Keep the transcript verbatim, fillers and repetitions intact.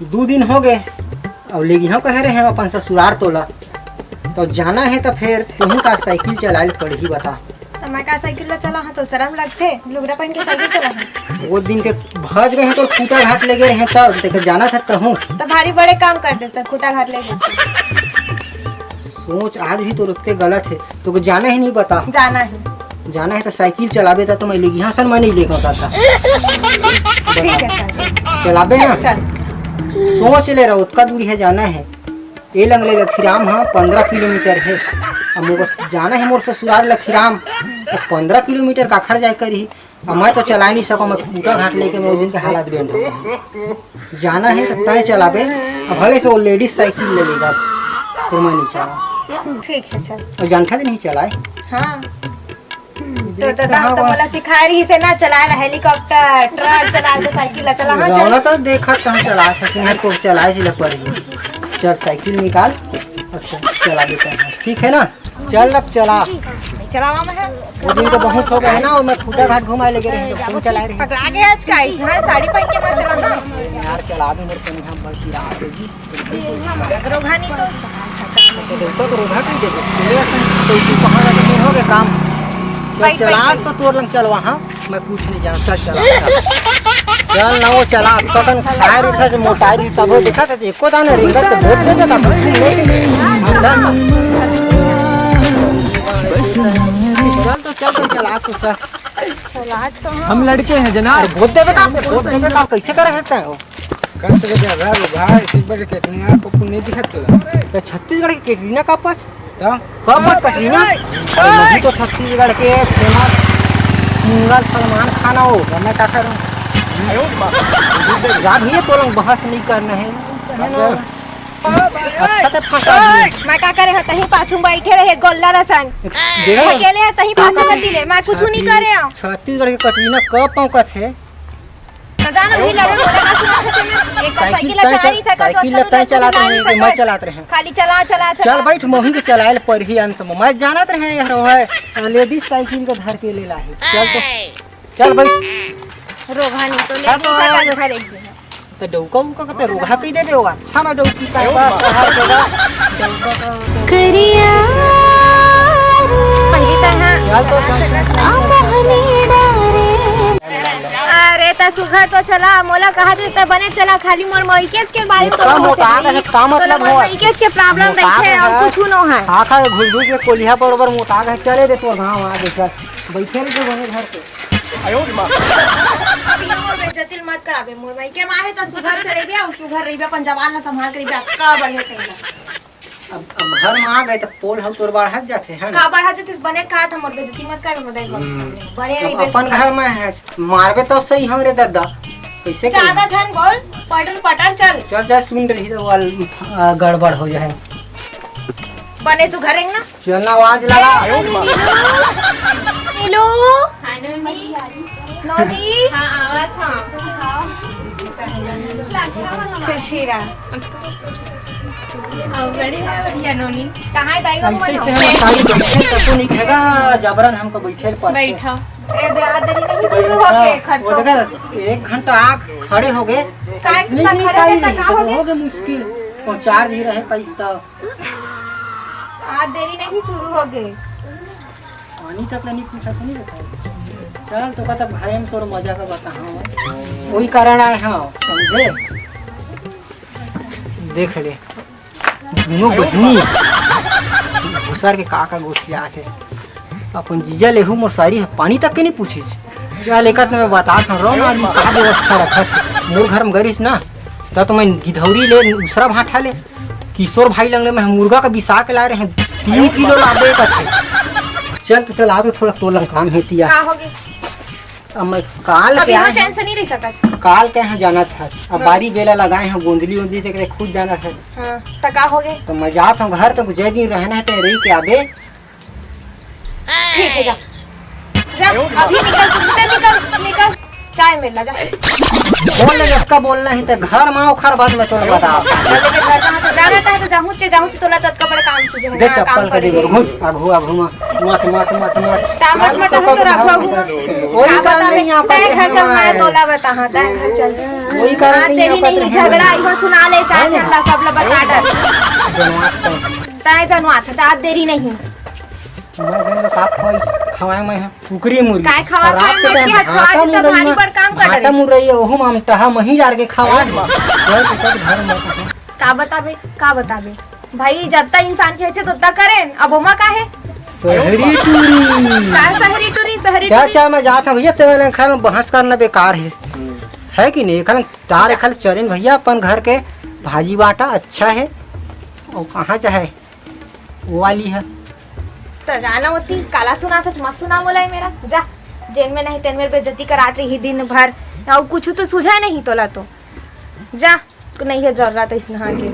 दू दिन हो गए, अउ लेगिहंव कहे रहे अपन ससुरार तोला, तो जाना हे तो फेर तुहूं का साइकिल चलाए ल पड़ही, बता। तो मैं का साइकिल ला चलाहूं, तो शरम लगथे, लुगरा पहन के साइकिल चलाहूं। वो दिन के भज गए हैं तो खूंटा घाट ले गए रहे, तब तेकर जाना था तहूं। तो भारी बड़े काम कर देता, खूंटा घाट ले गए। सोच आज भी तो रुक के गलत है, तो जाना ही नहीं बता। जाना ही। जाना है तो साइकिल चलाबे ता, तो मैं लेगिहंव सन, मैं नहीं लेके जाता। ठीक है, चल। चलाबे ना? चल। सोच ले रहा, ओतका दूरी है जाना है। ए लंग ले लखीराम ह पंद्रह किलोमीटर है। अब मोर बस जाना है मोर ससुरार लखीराम, तो पंद्रह किलोमीटर काखर जाए करी। अब मैं तो चला नहीं सकूं, मैं खूंटा घाट लेके मैं ओ दिन के हालत बेंड हो गए। जाना है तो तय चलाबे। अब भले से वो लेडीज साइकिल ले लेगा, फिर मैं नहीं चला। ठीक है, चल। और जानता भी नहीं चलाए। हाँ। तो देख दादा कहाँ तो वहाँ बोला सिखाए रही से ना चलाए ला हेलीकॉप्टर, ट्रक चलाए तो साइकिल ला चला, हाँ, चल। रौला तो देखा कहाँ चलाए था, तुम्हें को चलाए से लग पड़ी। चल साइकिल निकाल और चल, चला देते हैं, ठीक है ना? चल अब चला। चलावा में है। वो दिन तो बहुत हो गए है ना, और मैं खूंटा घाट घुमाए लेके रहे, तुम चलाए रहे। पकड़ा गया आज का, इतना साड़ी पहन के मत चला, हाँ। यार चला भी मेरे को नहीं, हम बल्कि रात होगी। रोघा नहीं तो। तो देखो तो रोघा कहीं देखो। पूरे ऐसे तो इसी पहाड़ का तो हो गया काम। चल, भाई, चल, भाई, आज भाई। तो तोर लंग चल वहाँ, मैं कुछ नहीं जानता। चल, चल, चल। चल ना वो चला, अब तो कन खाए रही था, जो मोटाई रही तब वो देखा था, एको दाना रिंगल तो बहुत दे देता था। चल तो, चल तो चला, तू चल। चला तो हाँ। हम लड़के हैं जनाब। अरे बहुत देवे का, बहुत देवे का, कैसे कर सकता है वो? कस रे बे, भाई, भाई, एक बार कैटरीना कपूर नहीं दिखत तोला? तो छत्तीसगढ़ के कैटरीना कपूर? तो? कपूर कैटरीना? अरे नहीं तो छत्तीसगढ़ के फेमस सिंगर सलमान खान हो। तो मैं का करूं? याद नहीं है, तो लोग बहस नहीं करना है, है ना? अच्छा तो फंसा दिए। मैं का करे हो, तहीं पाछू बैठे रहे गोल्ला रसन। जे रहे। अकेले है, तहीं पाछू कर दिले, मैं कुछ नहीं करे हूं। छत्तीसगढ़ के कैटरीना कब पहुंचत है? तो जान भी लड़े, मोला का सुना था तुम्हें? एक बार साइकिल साइकिल ला तय चला चल-, नहीं सका, साइकिल तो ला तय चलात रहे, मैं चलात रहे। खाली चला, चला, चला। चल बैठ, मोही के चलाए ल परही अंत में। मैं जानत रहे यार, वो है, लेडीज साइकिल को धर के ले लाही। चल तो, चल बैठ। रोघा नहीं तो ले हाँ, तो नहीं सका, आया। घर एक दिन। तो डौका उका के तो रोघा कही देबे हो, अच्छा ना डौकी का बस शहर के बस। करिया पहली तो हाँ। चल तो, चल, चल, चल। अरे त सुघर तो चला, मोला कहा दे त बने चला, खाली मोर मइकेच के बारे में इतना तो मोटा होते है, नहीं। का तो मतलब मोर है? मइकेच के प्रॉब्लम मोटा रहिथे है। और कुछ नो है। आखा घुस घुस के कोलिहा बरोबर मोटा है, चले दे तोर गाँव आ दे चल। बैठे रह जो बने घर पे। अभी मोर बेइज्जती मत कराबे, मोर मइके मा है त सुघर से रहिबे और सुघर रहिबे, अपन जवान ला संभाल के रहिबे, अतका बढ़िया कहिला। अब, अब घर में आ गए त पोल हम तोर बढ़त जाथे, है ना? का बढ़त जाथे, बने का था, मोर बेइज्जती मत कर, मोर दाई बाबू सामने। बने अब रहिबे अपन सुघर। घर में है, मारबे तो सही हमरे दादा, कैसे ज्यादा करी? झन बोल, पटर पटर चल। चल, चल, सुन रही तो वाल, आ, गड़बड़ हो जाए। बने सुघर रेंग ना। चलना आवाज लगा। नीलू। हाँ, नोनी। नोनी। हाँ, आवत हाँ। खुशी रहा। अब बड़ी है, बढ़िया नोनी। कहाँ है दाई बाबू ऐसे से मनो? हम सारी बैठे तको नहीं खेगा, जबरन हमको बैठे पड़ते। बैठो। ए, दे, आ, देरी नहीं शुरू हो गए, हाँ, खट वो तो। देखा, एक घंटा आग खड़े हो गए। काहे इसलिए इतना नहीं खड़े सारी रहता, नहीं, का हो तो गए? हो गए मुश्किल। पहुँचा दी रहे पैसा। आ, देरी नहीं शुरू हो गए। पानी तक नहीं पूछा तो नहीं रहता। चल, तो का तब घरे में तोर मजा का बताहूँ। वही कारण आए हैं, समझे? देख ले, दोनों बहनी घुसर के का का गोठियाथे। अपन जीजा लेहू मोर सारी है, पानी तक के नहीं पूछिस। चल, एकत में बतात हूँ, रहो ना, आदमी का व्यवस्था रखत है। मोर घर में गरिस ना, त तो मैं गिधौरी ले, दूसरा भाठा ले। किशोर भाई लंग ले मैं मुर्गा का बिसा के लाए रहे हैं, तीन किलो लाबे का थे। चल तो चल, आ तो थोड़ा तोलन काम है तिया। का हो गए? अब मैं काल अभी के हम आए चैन हैं, से नहीं रह सकत। काल के यहाँ जाना था। अब हाँ। बारी बेला लगाए हैं, गोंदली उंदली देख रहे, खुद जाना था। हाँ, तो का हो गए? तो मैं जात हूँ घर, तो जय दिन रहना है, तो रही के आबे। ठीक है, जा। जा, अभी निकल, तू निकल, निकल, निकल। चाय मिल ला, जा। बोल ले, जतका बोलना है, ते घर में ओखर बाद में तोर बता। पहले के घर जहाँ तो जाना था, तो जाहूँ चे, जाहूँ चे, तोला ततका बड़ा काम से जो है दे ना, काम चप्पल का दे, करेंगे। घुस, आघू, आघू में। मत, मत, मत, मत। ता मत, मत, तो हम तो रखवा हूँ। कोई का काम बता, नहीं, यहाँ तय पर घर चल, मैं है। तोला बता, हाँ, तय घर चल। कोई कारण आज नहीं देरी है, नहीं, पता है। झगड़ा इहाँ सुना ले, चार झन ला, सब ला बता डर। जनवात तो। तय जनवात, आज देरी नहीं। मैं गए तो का खवाई, खवाए मैं, हाँ, कुकरी मुर्गी। काय खवा शराब के खवाए, टाइम मुर्गी आज भाटा खवा के तो मुरई भारी में, बड़ काम कर भाटा रही। मुरई है, ओहू में हम टहा मही डार के खवाए हैं। घर के सब घर में। का बताबे, का बताबे? भाई, जत्ता इंसान के होथे, तोत्ता करेन। अब ओमा का हे? शहरी टूरी। का शहरी टूरी, शहरी टूरी? चाचा, मैं जात हूँ भैया, तेरे वाले घर में बहस करना बेकार है। है कि नहीं? एखन टार एखन चरेन भैया, अपन घर के भाजी बाटा अच्छा है। और कहाँ चाहे वो वाली है। त जाना होती, काला सुनाथस, मत सुना मोला ए मेरा। जा, जेन में नहीं तेन में बेइज्जती करात रही दिन भर। अउ कुछ तो सुझाय नहीं तोला तो। जा, नहीं है जरूरत इसना के।